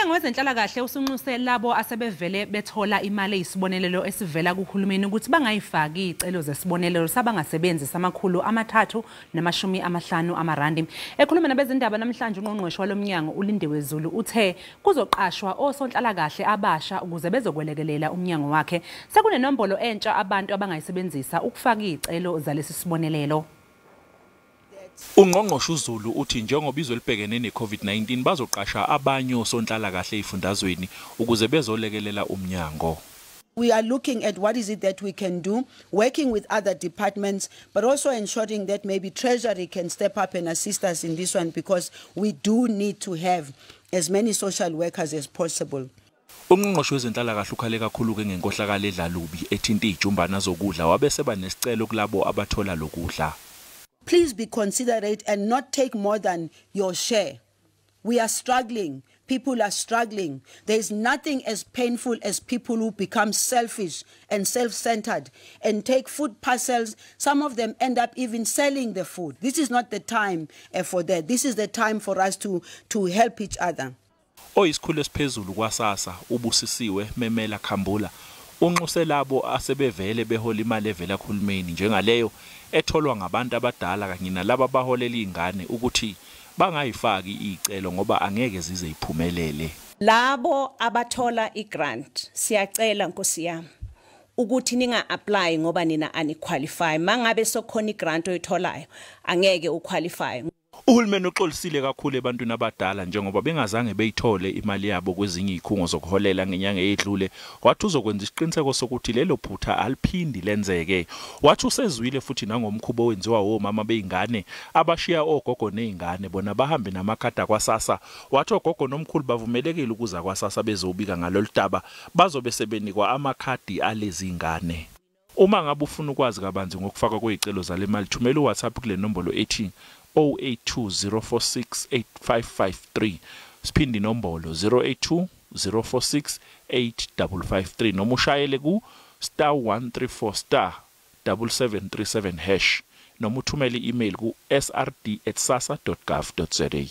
Umnyango wezenhlalakahle usunxuse labo asebevele bethola imali eyisibonelelo esivela kuhulumeni ukuthi bangayifaki izicelo zesibonelelo sabangasebenzi sama-350 amarandi. Ekhuluma nabezindaba namhlanje, ungqongqoshe walomnyango uLindiwe Zulu uthe kuzoqashwa osonhlalakahle abasha ukuze bezokwelekelela umnyango wakhe. Sekunenombolo entsha abantu abangayisebenzisa ukufaka izicelo zalesi sibonelelo. Ungqongqoshe uZulu uthi njengoba izwe libhekene ne-COVID-19, bazoqasha abanye osonhlalakahle ezifundazweni ukuze bezolekelela umnyango. We are looking at what is it that we can do, working with other departments, but also ensuring that maybe Treasury can step up and assist us in this one, because we do need to have as many social workers as possible. Ungqongqoshe wezenhlalakahle ukhale kakhulu-ke ngenkohlakalo edlalubi ethinta izijumbana zokudla, wabe seba nesicelo kulabo abathola lokudla. Please be considerate and not take more than your share. We are struggling. People are struggling. There is nothing as painful as people who become selfish and self-centered and take food parcels. Some of them end up even selling the food. This is not the time for that. This is the time for us to help each other. Oyisikhulu esiphezulu kwaSASSA, uBusisiwe Memela Khambula, unxuse labo asebevele behola imali evela kuhulumeni, njengaleyo etholwa ngabantu abadala kanye nalabo abaholela izingane, ukuthi bangayifaki izicelo ngoba angeke zize iphumelele. Labo abathola igrant, siyacela nkosi yami ukuthi ninga apply ngoba nina ani-qualify. Mangabe sokhona igrant oyitholayo, angeke uqualify. Uhulumeni uxolisile kakhulu ebantwini abadala njengoba bengazange beyithole imali yabo kwezinye izikhungo zokuholela ngenyanga eyedlule, wathi uzokwenza isiqiniseko sokuthi lelo phutha aliphindi lenzeke. Wathi usezwile futhi nangomkhubo owenziwa omama bezingane abashiya ogogo nezingane, bona bahambe namakhadi kwaSASSA. Wathi ogogo nomkhulu bavumelekile ukuza kwaSASSA bezobika ngalolu daba, bazobe sebenikwa amakhadi alezi ngane. Uma ngabe ufuna ukwazi kabanzi ngokufakwa kwezicelo zale mali, thumela uWhatsApp kule nombolo ethi 0820468553. Siphinde inombolo, 0820468553, noma ushayele ku *134*7737#, noma uthumele i-email ku srd@sassa.gov.za.